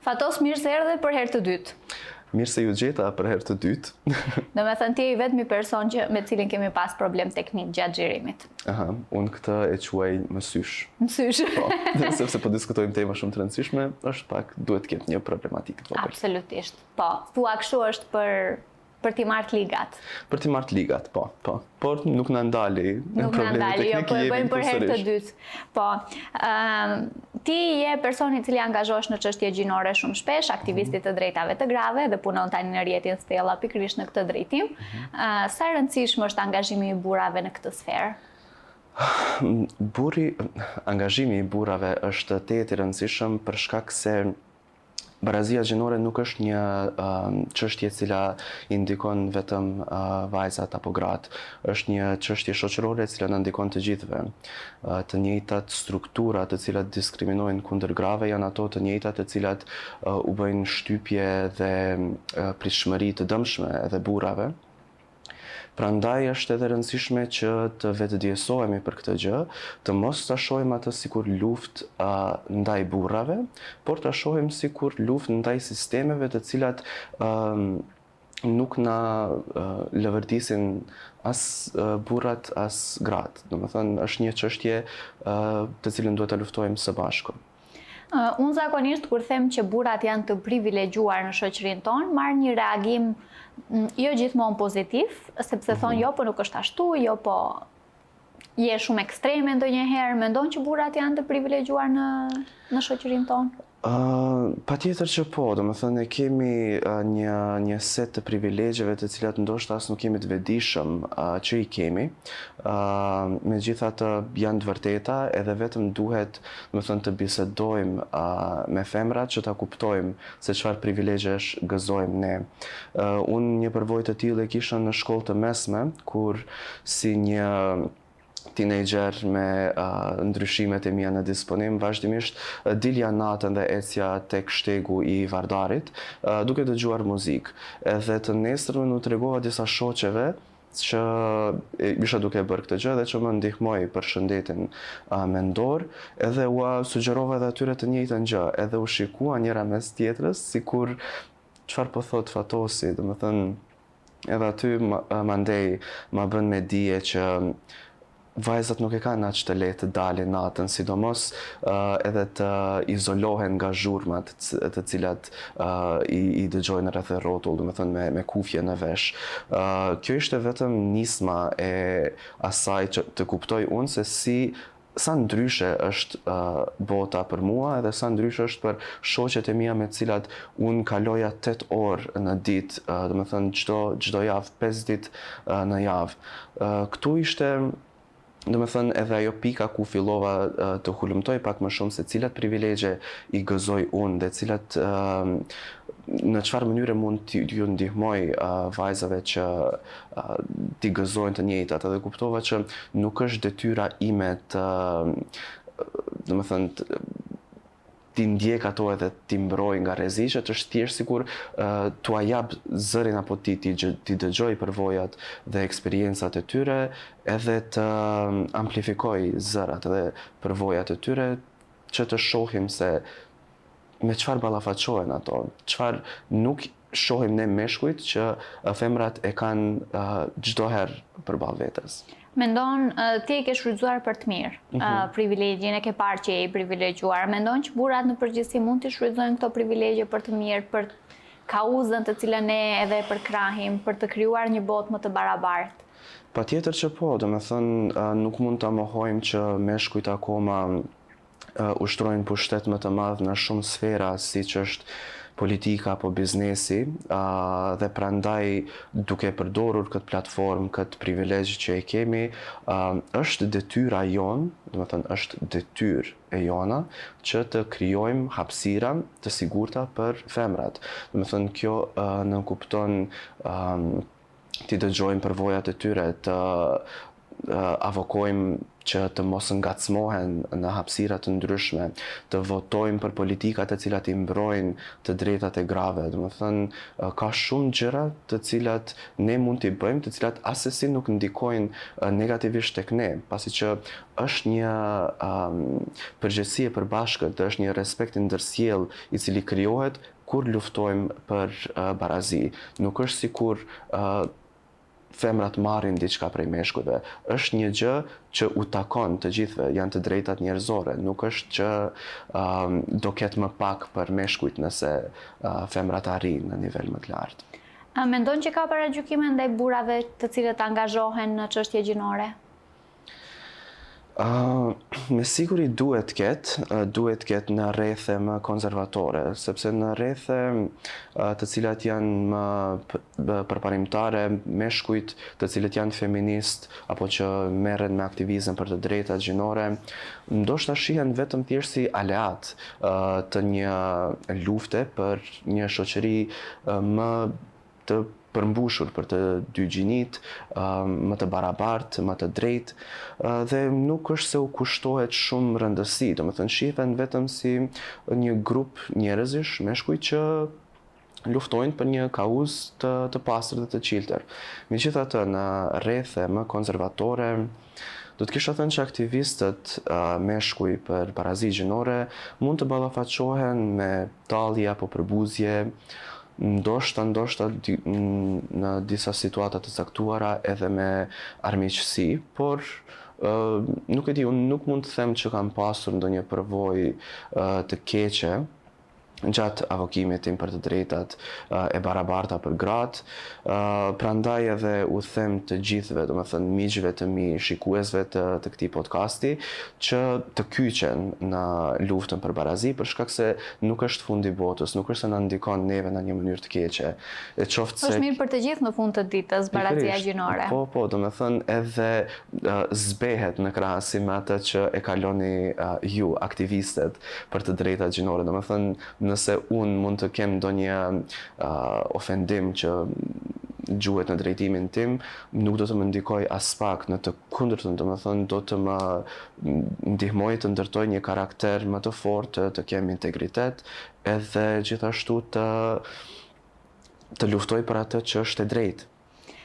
Fatos, mirë se erdhe për herë të dytë. Mirë se ju gjeta për herë të dytë. Domethënë ti je i vetmi person që me cilin kemi pas problem teknik gjatë xhirimit. Aha, unë këtë e quaj mësysh. Mësysh. Po, sepse po diskutojmë tema shumë të rëndësishme, është pak duhet të ketë një problematikë të vogël. Absolutisht. Po, thua kështu është për për t'i marrë të ligat. Për t'i marrë të ligat, po, po. Por nuk na ndali nuk na ndali, jo, po e bëjmë për herë të dytë. Po, ëm ti je personi i cili angazhohesh në çështje gjinore shumë shpesh, aktivist i të drejtave të grave dhe punon tani në rrjetin Stella pikërisht në këtë drejtim. Mm -hmm. Sa e rëndësishme është angazhimi i burrave në këtë sferë? Burri, angazhimi i burrave është tejet i rëndësishëm për shkak se Barazia gjinore nuk është një çështje e cila i ndikon vetëm vajzat apo gratë. Është një çështje shoqërore e cila na ndikon të gjithëve. Të njëjtat struktura të cilat diskriminojnë kundër grave janë ato të njëjtat të cilat u bëjnë shtypje dhe pritshmëri të dëmshme edhe burrave. Prandaj është edhe e rëndësishme që të vetëdijesohemi për këtë gjë, të mos ta shohim atë sikur luftë ndaj burrave, por ta shohim sikur luftë ndaj sistemeve të cilat nuk na lëvërdisin as burrat as gratë. Domethënë është një çështje të cilën duhet ta luftojmë së bashku. Unë zakonisht kur them që burrat janë të privilegjuar në shoqërinë tonë, marr një reagim mm, jo gjithmonë pozitiv, sepse thonë mhm. jo, po nuk është ashtu, jo po je shumë ekstreme ndonjëherë, mendon që burrat janë të privilegjuar në në shoqërinë tonë? Uh, patjetër që po, domethënë ne kemi uh, një, një set të privilegjeve të cilat ndoshta as nuk jemi të vetëdijshëm uh, që i kemi. Uh, megjithatë janë të vërteta edhe vetëm duhet Domethënë të bisedojmë me femrat që ta kuptojmë se çfarë privilegjesh gëzojmë ne. Unë një përvojë të tillë e kisha në shkollë të mesme, kur si një tinejxher me ndryshimet e mia në disponim, vazhdimisht dilja natën dhe ecja tek shtegu i Vardarit, duke dëgjuar muzikë. Edhe të nesërmen u tregova disa shoqeve që isha duke e bërë këtë gjë dhe që më ndihmoi për shëndetin mendor, edhe ua sugjerova edhe atyre të njëjtën gjë, edhe u shikuan njëra mes tjetrës sikur çfarë po thotë Fatosi, domethënë edhe aty mandej ma bënë me dije që Vajzat nuk e kanë aq të lehtë të dalin natën, sidomos edhe të izolohen nga zhurmat të cilat i, i dëgjojnë rreth e rrotull, domethënë me, me kufje në vesh. Kjo ishte vetëm nisma e asaj që të kuptoj unë se si sa ndryshe është uh, bota për mua edhe sa ndryshe është për shoqet e mia me të cilat unë kaloja 8 orë në ditë, uh, domethënë çdo çdo javë, 5 ditë uh, në javë. Këtu ishte, domethënë, edhe ajo pika ku fillova të hulumtoj pak më shumë se cilat privilegje i gëzoj unë dhe cilat në çfarë mënyre mund t'ju ndihmoj vajzave që t'i gëzojnë të njëjtat. Edhe kuptova që nuk është detyra ime të, domethënë, t'i ndjek ato edhe t'i mbroj nga rreziqet, është thjesht sikur t'ua jap zërin apo t'i t'i t'i dëgjoj përvojat dhe eksperiencat e tyre, edhe të amplifikoj zërat dhe përvojat e tyre që të shohim se me çfarë ballafaqohen ato, çfarë nuk shohim ne meshkujt që femrat e kanë çdo herë përballë vetes. Mendon, ti e ke shfrytëzuar për të mirë, mm -hmm. privilegjin e ke parë që je i privilegjuar. Mendon që burrat në përgjithësi mund t'i shfrytëzojnë këto privilegje për të mirë, për kauzën të cilën ne edhe e përkrahim, për të krijuar një botë më të barabartë? Patjetër që po, domethënë nuk mund ta mohojmë që meshkujt akoma ushtrojnë pushtet më të madh në shumë sfera, siç është politika apo biznesi, dhe prandaj duke përdorur këtë platformë, këtë privilegj që e kemi, është detyra jonë, domethënë është detyrë e jona që të krijojmë hapësira të sigurta për femrat. Domethënë kjo nënkupton t'i dëgjojmë përvojat e tyre, të. Avokojmë që të mos ngacmohen në hapësira të ndryshme, të votojmë për politika të cilat i mbrojnë të drejtat e grave. Domethënë, ka shumë gjëra të cilat ne mund t'i bëjmë, të cilat assesi nuk ndikojnë negativisht tek ne, pasi që është një um, përgjegjësi e përbashkët dhe është një respekt i ndërsjellë i cili krijohet kur luftojmë për uh, barazi. Nuk është sikur uh, femrat marrin diçka prej meshkujve. Është një gjë që u takon të gjithëve, janë të drejtat njerëzore, nuk është që uh, do ketë më pak për meshkujt nëse uh, femrat arrijnë në nivel më të lartë. A mendon që ka paragjykime ndaj burrave të cilët angazhohen në çështje gjinore? Me siguri duhet të ketë, duhet të ketë në rrethe më konservatore, sepse në rrethe të cilat janë më përparimtare, meshkujt të cilët janë feministë apo që merren me aktivizëm për të drejtat gjinore, ndoshta shihen vetëm thjesht si aleatë të një lufte për një shoqëri më të përmbushur për të dy gjinitë, më të barabartë, më të drejtë, dhe nuk është se u kushtohet shumë rëndësi, domethënë shihen vetëm si një grup njerëzish, meshkuj që luftojnë për një kauzë të, të pastër dhe të çiltër. Megjithatë, në rrethe më konservatore, do të kisha thënë që aktivistët meshkuj për barazi gjinore mund të ballafaqohen me tallje apo përbuzje, ndoshta ndoshta në disa situata të caktuara edhe me armiqësi, por nuk e di, unë nuk mund të them që kam pasur ndonjë përvojë të keqe gjatë avokimit tim për të drejtat e barabarta për gratë, prandaj edhe u them të gjithëve, domethënë miqve të mi, shikuesve të, të këtij podcasti, që të kyçen në luftën për barazi, për shkak se nuk është fundi i botës, nuk është se na ndikon neve në një mënyrë të keqe. E qoftë se Është mirë për të gjithë në fund të ditës barazia gjinore. Po, po, domethënë edhe zbehet në krahasim me atë që e kaloni ju, aktivistët për të drejtat gjinore. Domethënë, nëse unë mund të kem ndonjë ofendim që gjuhet në drejtimin tim, nuk do të më ndikojë aspak, në të kundërtën, domethënë do të më ndihmojë të ndërtoj një karakter më të fortë, të kem integritet, edhe gjithashtu të të luftoj për atë që është e drejtë.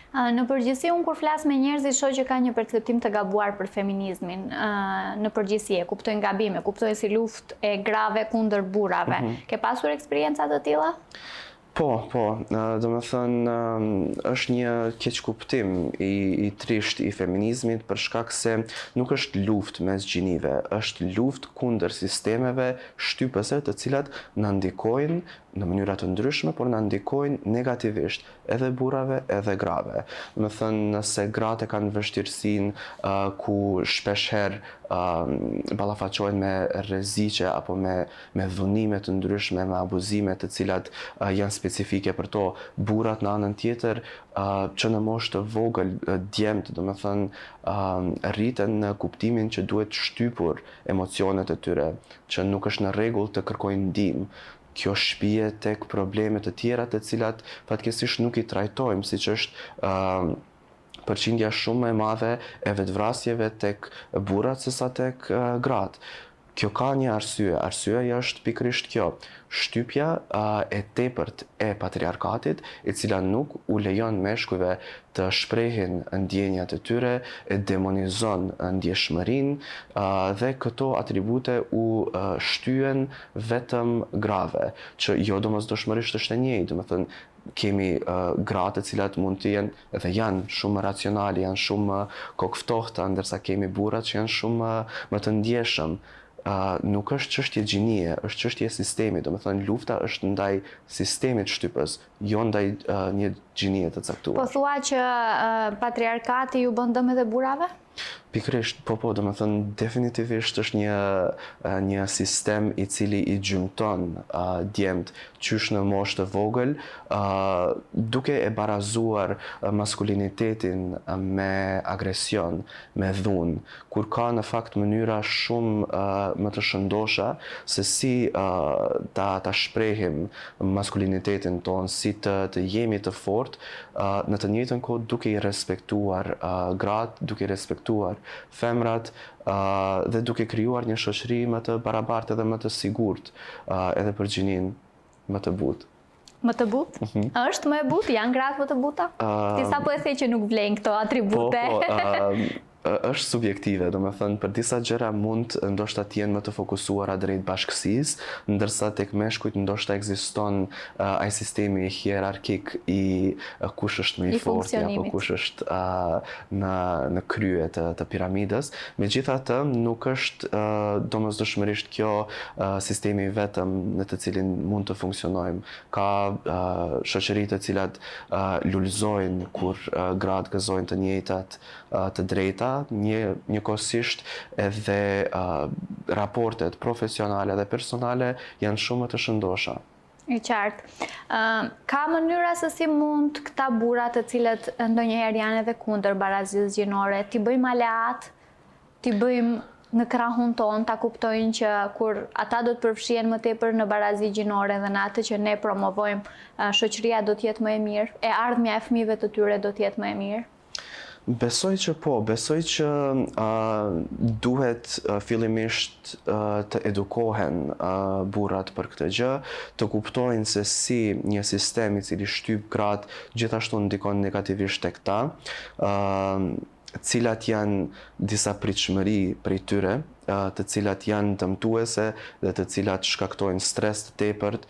Në përgjithësi unë kur flas me njerëzit shoh që ka një perceptim të gabuar për feminizmin. Në përgjithësi e kuptojnë gabim, e kuptojnë si luftë e grave kundër burrave. Mm -hmm. Ke pasur eksperienca të tilla? Po, po, domethënë është një keqkuptim i, i trishtë i feminizmit për shkak se nuk është luftë mes gjinive, është luftë kundër sistemeve shtypëse të cilat na ndikojnë në mënyra të ndryshme, por na ndikojnë negativisht edhe burrave edhe grave. Domethënë nëse gratë e kanë vështirësinë uh, ku shpeshherë uh, ballafaqohen me rreziqe apo me me dhunime të ndryshme, me abuzime të cilat uh, janë specifike për to, burrat në anën tjetër uh, që në moshë të vogël, uh, djemtë, domethënë uh, rriten në kuptimin që duhet shtypur emocionet e tyre, që nuk është në rregull të kërkojnë ndihmë. Kjo shpie tek probleme të tjera të cilat fatkeqësisht nuk i trajtojmë, siç është uh, përqindja shumë më e madhe e vetëvrasjeve tek burrat sesa tek uh, gratë. Kjo ka një arsye, arsyeja është pikërisht kjo, shtypja uh, e tepërt e patriarkatit, e cila nuk u lejon meshkujve të shprehin ndjenjat e tyre, e demonizon ndjeshmërinë uh, dhe këto atribute u uh, shtyen vetëm grave, që jo domosdoshmërisht është e njëjtë, domethënë kemi uh, gra të cilat mund të jenë dhe janë shumë më racionale, janë shumë më kokëftohta, ndërsa kemi burra që janë shumë më, më të ndjeshëm. Uh, nuk është çështje gjinie, është çështje e sistemit, domethënë lufta është ndaj sistemit shtypës, jo ndaj uh, një gjinie të caktuar. Po thua që uh, patriarkati ju bën dëm edhe burrave? Pikërisht, po po, domethënë definitivisht është një një sistem i cili i gjymton uh, djemtë qysh në moshë të vogël, uh, duke e barazuar maskulinitetin me agresion, me dhunë, kur ka në fakt mënyra shumë uh, më të shëndosha se si uh, ta ta shprehim maskulinitetin tonë, si të të jemi të fortë, në të njëjtën kohë duke i respektuar gratë, duke i respektuar femrat dhe duke krijuar një shoqëri më të barabartë edhe më të sigurt edhe për gjininë më të butë. Më të butë? Mm -hmm. Është më e butë? Janë gratë më të buta? Uh, Ti sapo e the që nuk vlejnë këto atribute. Po, po, uh, është subjektive, domethënë për disa gjëra mund ndoshta të jenë më të fokusuara drejt bashkësisë, ndërsa tek meshkujt ndoshta ekziston uh, ai sistemi hierarkik i uh, kush është më i, i forti apo kush është uh, në në krye të të piramidës. Megjithatë, nuk është uh, domosdoshmërisht kjo uh, sistemi i vetëm në të cilin mund të funksionojmë. Ka uh, shoqëri të cilat uh, lulëzojnë kur uh, gratë gëzojnë të njëjtat të drejta, një, njëkohësisht edhe raportet profesionale dhe personale janë shumë më të shëndosha. E qartë. Ka mënyra se si mund këta burra të cilët ndonjëherë janë edhe kundër barazisë gjinore, t'i bëjmë aleatë, t'i bëjmë në krahun tonë, ta kuptojnë që kur ata do të përfshihen më tepër në barazi gjinore dhe në atë që ne promovojmë, shoqëria do të jetë më e mirë, e ardhmja e fëmijëve të tyre do të jetë më e mirë. Besoj që po, besoj që uh, duhet uh, fillimisht uh, të edukohen uh, burrat për këtë gjë, të kuptojnë se si një sistem i cili shtyp gratë gjithashtu ndikon negativisht tek ta, uh, cilat janë disa pritshmëri prej tyre, uh, të cilat janë dëmtuese dhe të cilat shkaktojnë stres të tepërt,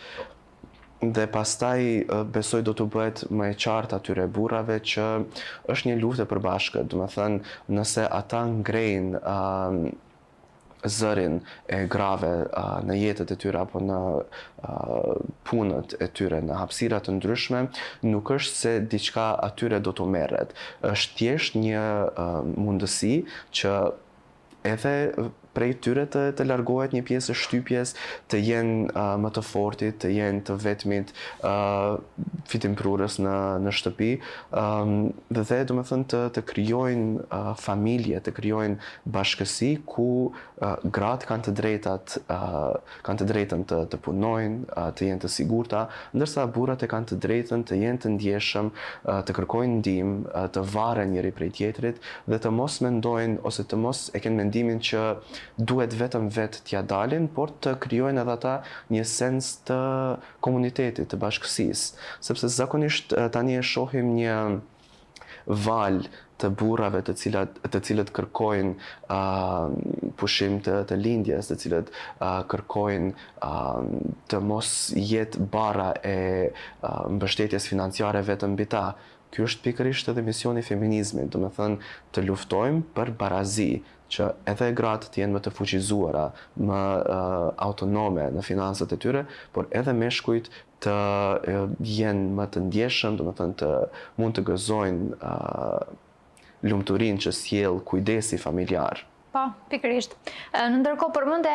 Dhe pastaj besoj do t'u bëhet më e qartë atyre burrave që është një luftë e përbashkët, domethënë nëse ata ngrejnë uh, zërin e grave uh, në jetët e tyre apo në uh, punët e tyre në hapësira të ndryshme, nuk është se diçka atyre do t'u merret. Është thjesht një uh, mundësi që edhe prej tyre të të largohet një pjesë e shtypjes, të jenë uh, më të fortit, të jenë të vetmit uh, fitimprurës në në shtëpi, um, dhe dhe domethënë të të krijojnë uh, familje, të krijojnë bashkësi ku uh, gratë kanë të drejtat, uh, kanë të drejtën të të punojnë, uh, të jenë të sigurta, ndërsa burrat e kanë të drejtën të jenë të ndjeshëm, uh, të kërkojnë ndihmë, uh, të varen njëri prej tjetrit dhe të mos mendojnë ose të mos e kenë mendimin që duhet vetëm vetë t'ia dalin, por të krijojnë edhe ata një sens të komunitetit, të bashkësisë. Sepse zakonisht tani e shohim një valë të burrave të cilat të cilët kërkojnë uh, pushim të të lindjes, të cilët uh, kërkojnë uh, të mos jetë barra e uh, mbështetjes financiare vetëm mbi ta. Ky është pikërisht edhe misioni i feminizmit, domethënë të luftojmë për barazi, që edhe gratë të jenë më të fuqizuara, më uh, autonome në financat e tyre, por edhe meshkujt të uh, jenë më të ndjeshëm, domethënë të mund të gëzojnë uh, lumturinë që sjell kujdesi familjar. Po, pikërisht. Në ndërkohë përmende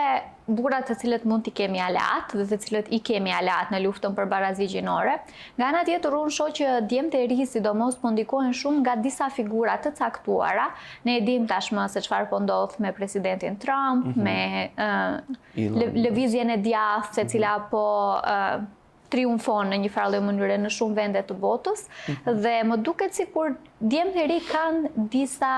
burrat të cilët mund t'i kemi aleatë dhe të cilët i kemi aleatë në luftën për barazi gjinore. Nga ana tjetër unë shoh që djemtë e ri sidomos po ndikohen shumë nga disa figura të caktuara. Ne e dimë tashmë se çfarë po ndodh me presidentin Trump, mm -hmm. me uh, lëvizjen e djathtë, e cila mm -hmm. po uh, triumfon në një farë lloj mënyre në shumë vende të botës mm -hmm. dhe më duket sikur djemtë e ri kanë disa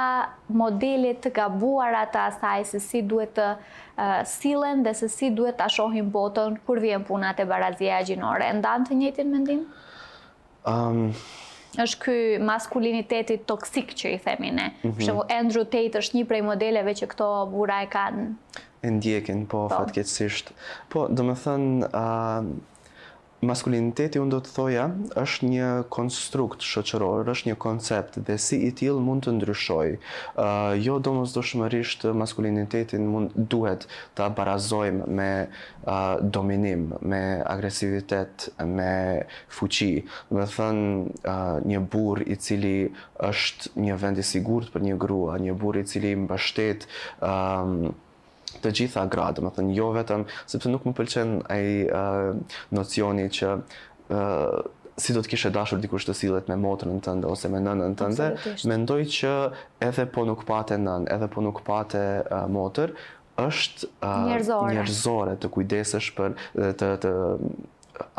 modele të gabuara të asaj se si duhet të uh, sillen dhe se si duhet ta shohin botën kur vjen puna te barazia gjinore. E ndan të njëjtin mendim? Um, është ky maskuliniteti toksik që i themi ne. Mm -hmm. Për shembull Andrew Tate është një prej modeleve që këto burra e kanë e ndjekin, po, po. fatkeqësisht. Po, domethënë, uh, Maskuliniteti unë do të thoja është një konstrukt shoqëror, është një koncept dhe si i tillë mund të ndryshojë. Jo domosdoshmërisht maskulinitetin mund duhet ta barazojmë me dominim, me agresivitet, me fuqi. Domethënë një burrë i cili është një vend i sigurt për një grua, një burrë i cili mbështet të gjitha gratë, domethënë jo vetëm sepse nuk më pëlqen ai uh, nocioni që uh, si do të kishe dashur dikush të sillet me motrën tënde ose me nënën tënde, mendoj që edhe po nuk pate nënë, edhe po nuk pate uh, motër, është uh, njerëzore. njerëzore të kujdesesh për dhe të të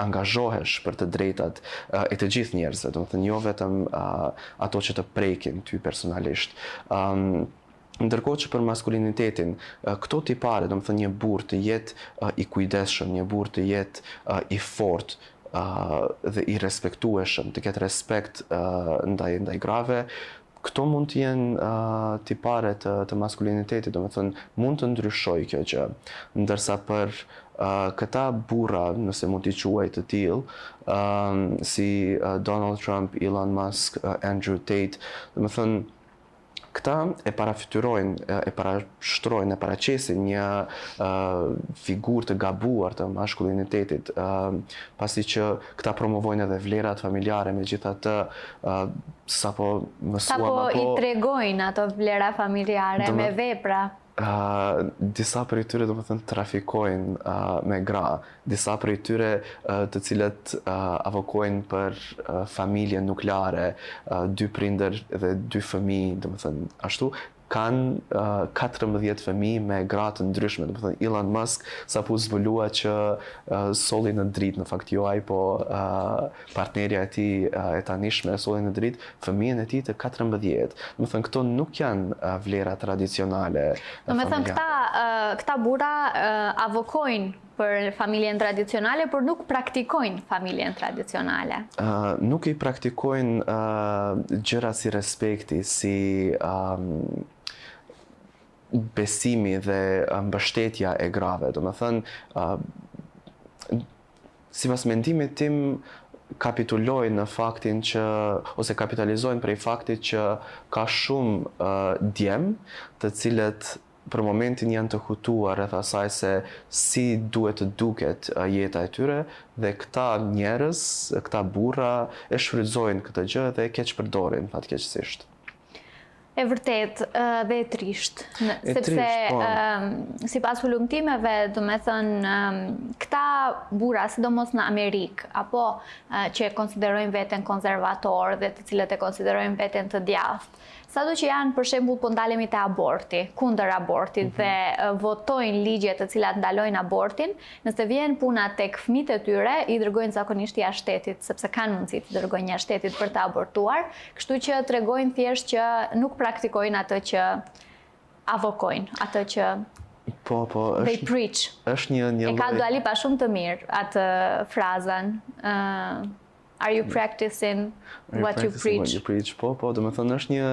angazhohesh për të drejtat uh, e të gjithë njerëzve, domethënë jo vetëm uh, ato që të prekin ty personalisht. Um, Ndërkohë që për maskulinitetin, këto tipare, domethënë një burrë të jetë i kujdesshëm, një burrë të jetë i fortë dhe i respektueshëm, të ketë respekt ndaj ndaj grave, këto mund të jenë tipare të të maskulinitetit, domethënë mund të ndryshojë kjo gjë. Ndërsa për këta burra, nëse mund t'i quaj të tillë, si Donald Trump, Elon Musk, Andrew Tate, domethënë Këta e parafytyrojnë, e parashtrojnë, e paraqesin një figurë të gabuar të mashkullinitetit, pasi që këta promovojnë edhe vlerat familjare, megjithatë sapo mësuam apo... Sapo i tregojnë ato vlera familjare me vepra. Disa prej tyre, domethënë, trafikojnë me gra, disa prej tyre të cilët avokojnë për familjen nukleare, dy prindër dhe dy fëmijë, domethënë, ashtu, kanë 14 fëmijë me gra të ndryshme, domethënë Elon Musk sapo u zbulua që solli në dritë, në fakt jo ai, po partnerja e tij e tanishme e solli në dritë fëmijën e tij të 14. Domethënë këto nuk janë vlera tradicionale. Domethënë këta këta burra avokojnë për familjen tradicionale, por nuk praktikojnë familjen tradicionale. Uh, nuk i praktikojnë uh, gjëra si respekti, si um, besimi dhe mbështetja e grave. Domethënë, uh, Sipas mendimit tim, kapitulojnë në faktin që ose kapitalizojnë prej faktit që ka shumë uh, djem të cilët për momentin janë të hutuar rreth asaj se si duhet të duket jeta e tyre dhe këta njerëz, këta burra e shfrytëzojnë këtë gjë dhe e keqpërdorin fatkeqësisht. E vërtetë dhe e trishtë, sepse po. sipas hulumtimeve, domethënë, këta burra, sidomos në Amerikë, apo që e konsiderojnë veten konservatorë dhe të cilët e konsiderojnë veten të djathtë, sado që janë, për shembull, po ndalemi te aborti, kundër abortit mm -hmm. dhe votojnë ligje të cilat ndalojnë abortin, Nëse vjen puna tek fëmijët e tyre, i dërgojnë zakonisht jashtë shtetit, sepse kanë mundësi t'i dërgojnë jashtë shtetit për të abortuar, kështu që tregojnë thjesht që nuk praktikojnë atë që avokojnë, atë që Po, po, është They preach. Është një një E ka Dua Lipa shumë të mirë atë frazën. Ë uh, Are you practicing what you preach? What you preach? Po, po, domethënë është një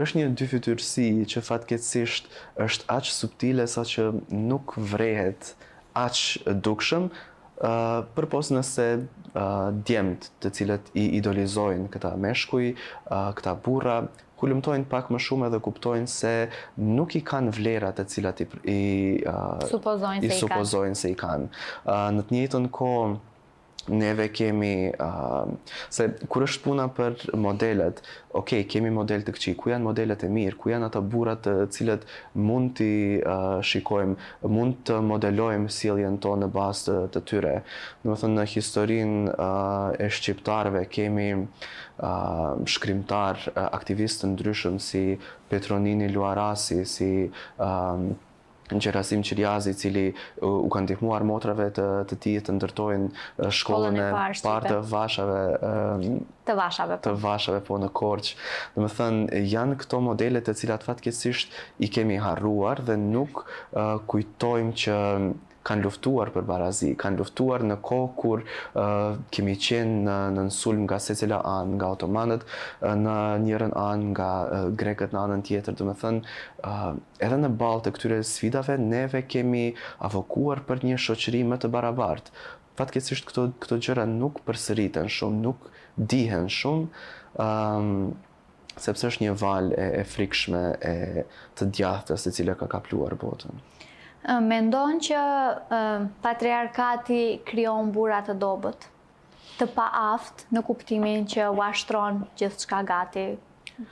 është një dyfytyrësi që fatkeqësisht është aq subtile sa që nuk vrehet aq dukshëm, uh, përpos nëse uh, djemtë të cilët i idolizojnë këta meshkuj, uh, këta burra, hulumtojnë pak më shumë edhe kuptojnë se nuk i kanë vlerat të cilat i, i, uh, supozojnë, i supozojnë se i kanë. Uh, në të njëjtën kohë, neve kemi uh, se kur është puna për modelet, ok, kemi model të këqij, ku janë modelet e mirë, ku janë ata burrat të cilët mund t'i uh, shikojmë, mund të modelojmë sjelljen tonë në bazë të, të tyre. Domethënë në historinë uh, e shqiptarëve kemi uh, shkrimtar, uh, aktivistë të ndryshëm si Petro Nini Luarasi, si uh, Gjerasim Qiriazi, i cili u ka ndihmuar motrave të, të tij të ndërtojnë shkollën e parë të vashave të vashave po. të vashave po në Korçë. Domethënë janë këto modele të cilat fatkeqësisht i kemi harruar dhe nuk uh, kujtojmë që kanë luftuar për barazi, kanë luftuar në kohë kur uh, kemi qenë në, në sulm nga secila anë, nga otomanët në njërën anë, nga uh, grekët në anën tjetër, domethënë uh, Edhe në ballë të këtyre sfidave, neve kemi avokuar për një shoqëri më të barabartë. Fatkeqësisht këto këto gjëra nuk përsëriten shumë, nuk dihen shumë, ëm sepse është një valë e, e frikshme e të djathtës e cila ka kapluar botën. Mendon që patriarkati krijon burra të dobët, të paaftë në kuptimin që ua shtron gjithçka gati,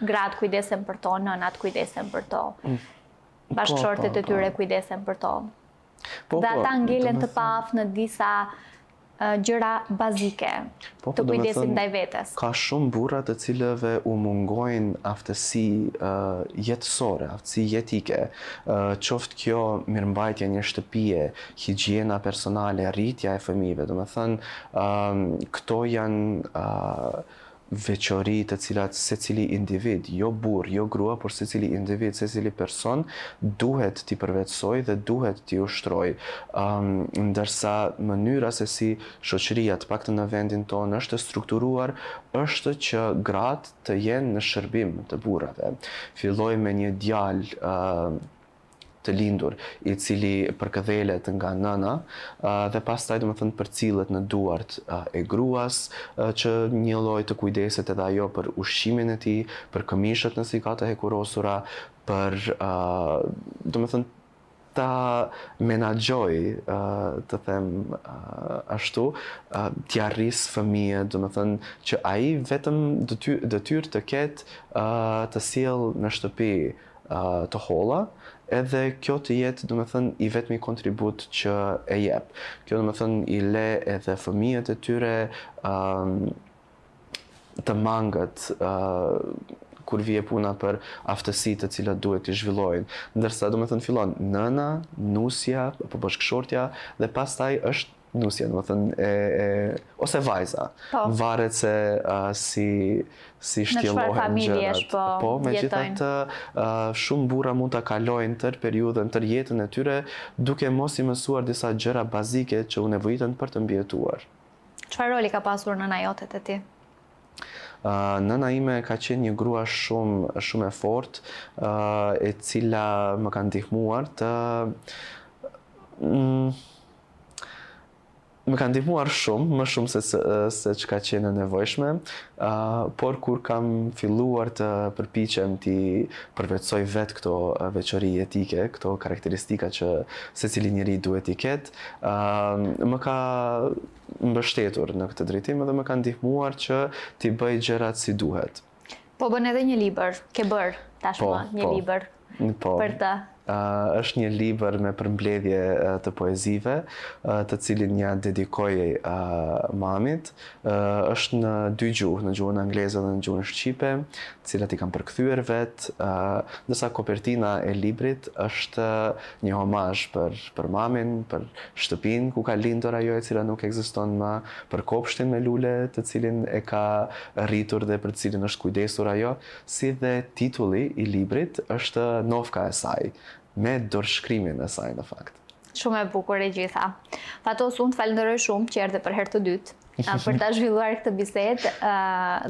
gratë kujdesen për to, nënat kujdesen për to, mm. bashkëshortet po, po, e tyre po. kujdesen për to. Po, dhe po, ata ngelen të paaftë në disa gjëra bazike po, të kujdesit ndaj vetes. Ka shumë burra të cilëve u mungojnë aftësi uh, jetësore, aftësi jetike, uh, qoftë kjo mirëmbajtja e një shtëpie, higjiena personale, rritja e fëmijëve, domethënë, uh, këto janë uh, veçori të cilat secili individ, jo burrë, jo grua, por secili individ, secili person duhet t'i përvetësojë dhe duhet t'i ushtrojë. Um, ndërsa mënyra se si shoqëria, të paktën në vendin tonë, është e strukturuar, është që gratë të jenë në shërbim të burrave. Filloj me një djalë uh, të lindur, i cili përkëdhelet nga nëna dhe pastaj domethënë përcillet në duart e gruas që njëlloj të kujdeset edhe ajo për ushqimin e tij, për këmishët nëse i ka të hekurosura, për domethënë ta menaxhojë, të them ashtu, t'ia rrisë fëmijët, domethënë që ai vetëm detyrë të ketë të sjellë në shtëpi të holla, edhe kjo të jetë, domethënë, i vetmi kontribut që e jep. Kjo, domethënë, i le edhe fëmijët e tyre të mangët kur vije puna për aftësi të cilat duhet t'i zhvillojnë. Ndërsa, domethënë, fillon nëna, nusja, apo bashkëshortja, dhe pastaj është nusja, domethënë, e, e, ose vajza. Po. Varet se uh, si, si shtjellohen gjërat. Po, po megjithatë, uh, shumë burra mund ta kalojnë tërë periudhën, tërë jetën e tyre, duke mos i mësuar disa gjëra bazike që u nevojiten për të mbijetuar. Çfarë roli ka pasur nëna jote te ti? Uh, nëna ime ka qenë një grua shumë shumë e fortë, uh, e cila më ka ndihmuar të mm, Më ka ndihmuar shumë, më shumë se se ç'ka qenë e nevojshme, uh, por kur kam filluar të përpiqem t'i përvetësoj vetë këto veçori jetike, këto karakteristika që secili njeri duhet t'i ketë, uh, më ka mbështetur në këtë drejtim dhe më ka ndihmuar që t'i bëj gjërat si duhet. Po bën edhe një libër, ke bërë tashmë po, një po, libër po, për të. Uh, është një libër me përmbledhje të poezive, uh, të cilin ia dedikoj uh, mamit. Uh, është në dy gjuhë, në gjuhën angleze dhe në gjuhën shqipe, të cilat i kam përkthyer vetë, uh, ndërsa kopertina e librit është një homazh për për mamin, për shtëpinë ku ka lindur ajo e cila nuk ekziston më, për kopshtin me lule të cilin e ka rritur dhe për të cilin është kujdesur ajo, si dhe titulli i librit është nofka e saj, me dorëshkrimin e saj në fakt. Shumë e bukur e gjitha. Fatos, unë të falënderoj shumë që erdhe për herë të dytë për ta zhvilluar këtë bisedë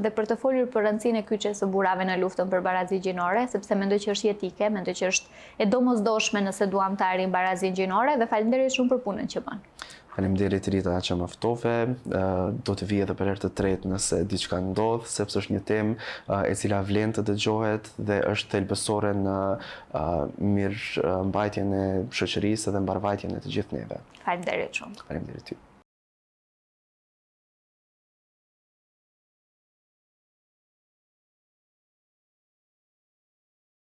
dhe për të folur për rëndësinë e kyçjes së burrave në luftën për barazi gjinore, sepse mendoj që është jetike, mendoj që është e domosdoshme nëse duam të arrijmë barazinë gjinore dhe faleminderit shumë për punën që bën. Faleminderit Rita që më ftove. Do të vij edhe për herë të tretë nëse diçka ndodh, sepse është një temë e cila vlen të dëgjohet dhe është thelbësore në mirëmbajtjen e shoqërisë dhe mbarëvajtjen e të gjithë neve. Faleminderit shumë. Faleminderit ty.